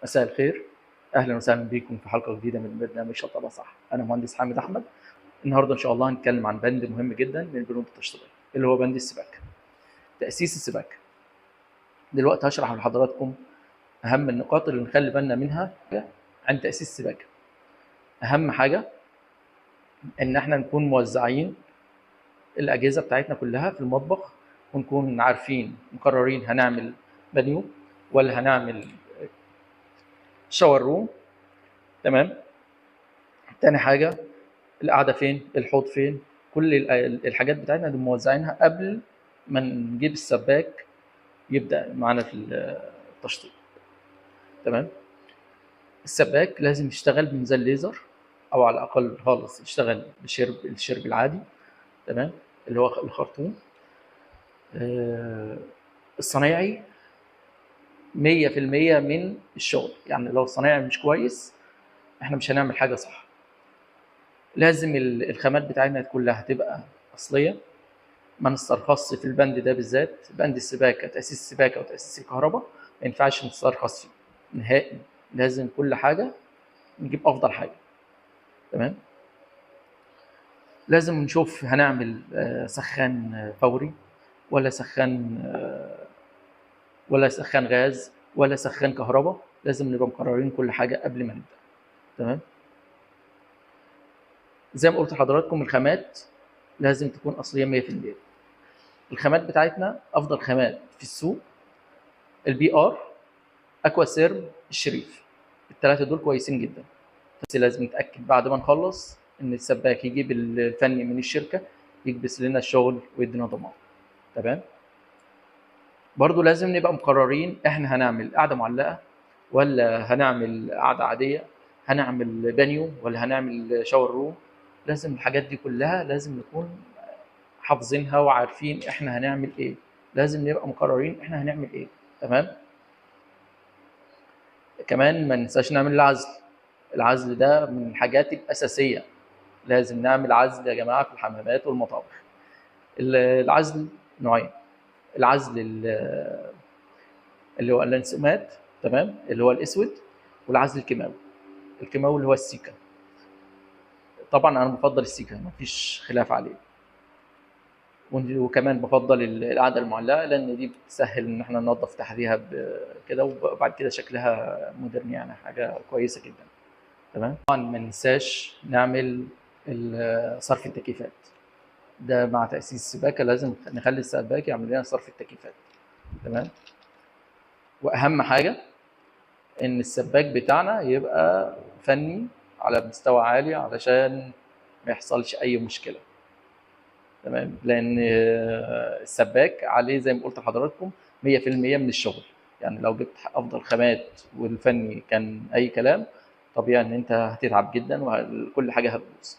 مساء الخير، اهلا وسهلا بكم في حلقة جديدة من برنامج شطبه صح. انا مهندس حامد احمد. النهارده ان شاء الله هنتكلم عن بند مهم جدا من بنود التشطيبات اللي هو بند السباكه، تاسيس السباكه. دلوقتي هشرح لحضراتكم اهم النقاط اللي نخلي بالنا منها عن تاسيس السباكه. اهم حاجة ان احنا نكون موزعين الاجهزة بتاعتنا كلها في المطبخ، ونكون عارفين مقررين هنعمل بانيو ولا هنعمل shower room. تمام. تاني حاجة القعدة فين، الحوض فين، كل الحاجات بتاعتنا دي موزعينها قبل ما نجيب السباك يبدا معانا في التشطيب. تمام. السباك لازم يشتغل بميزان ليزر، او على الاقل خالص يشتغل بشرب الشرب العادي. تمام، اللي هو الخرطوم. الصنايعي 100% من الشغل، يعني لو الصنايعي مش كويس احنا مش هنعمل حاجة صح. لازم الخامات بتاعتنا كلها تبقى اصلية، ما نسترخصش في البند ده بالذات، بند السباكه، تاسيس السباكه وتاسيس الكهرباء ما ينفعش نسترخص فيه نهائي. لازم كل حاجة نجيب افضل حاجة. تمام. لازم نشوف هنعمل سخان فوري ولا سخان ولا سخان غاز ولا سخان كهرباء. لازم نبقى مقررين كل حاجة قبل ما نبدا. تمام. زي ما قلت لحضراتكم الخامات لازم تكون اصلية 100%. الخامات بتاعتنا افضل خامات في السوق ال PR، اكوا سيرم، الشريف، الثلاثة دول كويسين جدا. بس لازم نتاكد بعد ما نخلص ان السباك يجيب الفني من الشركة يكبس لنا الشغل ويدينا ضمان. تمام. برضو لازم نبقى مقررين احنا هنعمل قاعدة معلقه ولا هنعمل قاعدة عادية، هنعمل بانيو ولا هنعمل shower room. لازم الحاجات دي كلها لازم نكون حافظينها وعارفين احنا هنعمل ايه. لازم نبقى مقررين احنا هنعمل ايه. تمام. كمان ما ننساش نعمل العزل. العزل ده من الحاجات الاساسية، لازم نعمل عزل يا جماعة في الحمامات والمطابخ. العزل نوعين، العزل اللي هو اللانسومات، تمام، اللي هو الاسود، والعزل الكيماوي. الكيماوي اللي هو السيكا. طبعا انا بفضل السيكا، مفيش خلاف عليه. وكمان بفضل القعدة المعلقة لان دي بتسهل ان احنا ننظف تحتيها كده، وبعد كده شكلها مودرن، يعني حاجة كويسة جدا. تمام. طبعا ما ننساش نعمل صرف التكييفات. ده مع تاسيس السباكه لازم نخلي السباك يعمل لنا صرف التكييفات. تمام. واهم حاجة ان السباك بتاعنا يبقى فني على مستوى عالي علشان ما يحصلش اي مشكلة. تمام. لان السباك عليه زي ما قلت لحضراتكم 100% من الشغل، يعني لو جبت افضل خامات والفني كان اي كلام، طبيعي ان انت هتتعب جدا وكل حاجة هتبوظ.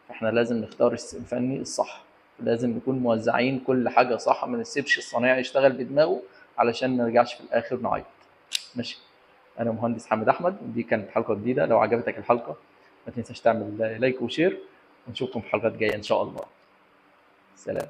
فاحنا لازم نختار الفني الصح، لازم نكون موزعين كل حاجة صح، ما نسيبش الصنايعي يشتغل بدماغه علشان ما نرجعش في الاخر نعيط. ماشي. انا مهندس حامد احمد، ودي كانت حلقة جديدة. لو عجبتك الحلقة ما تنساش تعمل like و share، ونشوفكم في حلقات جاية ان شاء الله. سلام.